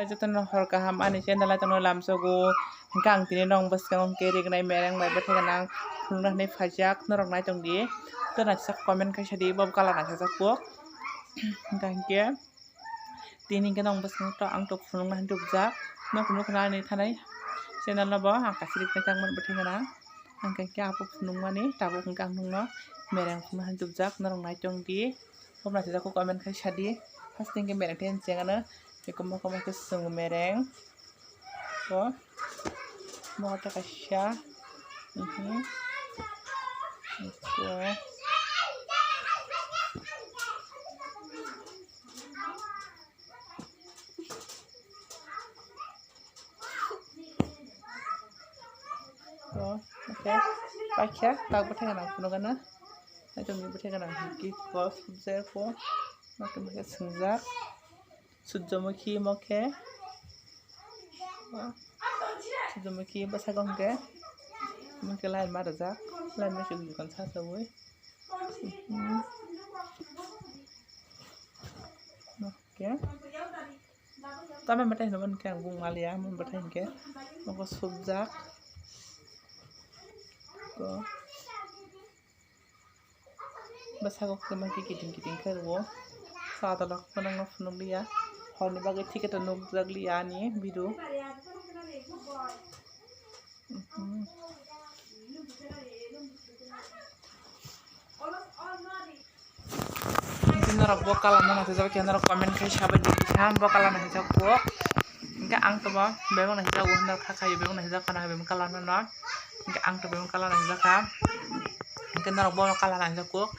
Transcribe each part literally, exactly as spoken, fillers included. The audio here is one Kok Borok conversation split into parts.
Jotono hor kaham ani channel o tongno lamsogo. Hwnkhe ang tini nong bwskango hwnkhe rignai mereng bai bwthai gwnang phunukna hinwi phaijak, norok nai tongdi. Tei naisik comment khaisa di, bo colour naisajak kok. Hwnkhe hwnkhe tini hwnkhe nong bwskango to ang to phunukna hinwi rwjak. Nok nukna ani thanai channel no bo ang kaisa rignai tangmani bwthai gwnang. Hwnkhe hwnkhe abo phunukmani tabuk hwnkhe ang nokno mereng phunukna hinwi rwjak, norok nai tongdi. Bo naisajak kok comment khaisa di. First hwnkhe mereng tei chengano. Eko mokol mokol swng mereng. Ko. Mokol ta kaisa. Mhm. Ko. Ko. Oke. Paikha. Tak bwthai gwnang phunukgano. Naitongni bwthai gwnang hwnkhe ko. Subjai ko. Naitongni khe swngjak. Sujjamukhi mo khe, Sujjamukhi bwsakgo hwnkhe, mo khe line ma rwjak, line ma chwk dukan sa saui. Mhm. Mo khe, tamo bwthai hwnwi mano khe ang bung maliya, mo bwthai hwnkhe, mo khe subjak. Ko. Bwsakgo kwma khe kiting kiting khe rwo. Sadalok phunukno phunukliya. Horni bagwi ticket o nukjakliya ani video. Mhm. Hwnkhe norok bo colour no naisajak khe norok comment khai sabai di kha bo colour naisajak kok. Hwnkhe ang tobo bebak naisajak o norok kha khaio bebak naisajak khana bebak colour no no. Hwnkhe ang to bebak colour naisajak kha. Hwnkhe norok bo colour naisajak kok.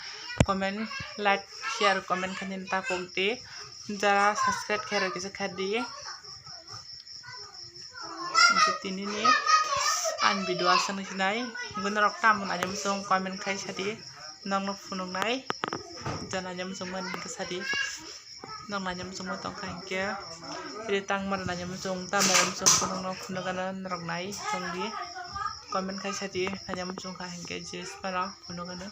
Comment, like, share, comment khainani ta kok di. Jara subscribe khe rw kisa kha di. Hwnkhe tinini ani video aswk nai sinai. Hwnkhe norok tamo naina muchung comment khai sadi. Nokno phunuknai. Jana naina muchung mani hwnkhe sadi. Nok naina muchungma tongkha hwnkhe. Ri tangmani naina muchung tamo muchung phunukno phunukgano norok nai tongdi. Comment khai sadi naina muchung kha hwnkhe je phano phunukgano.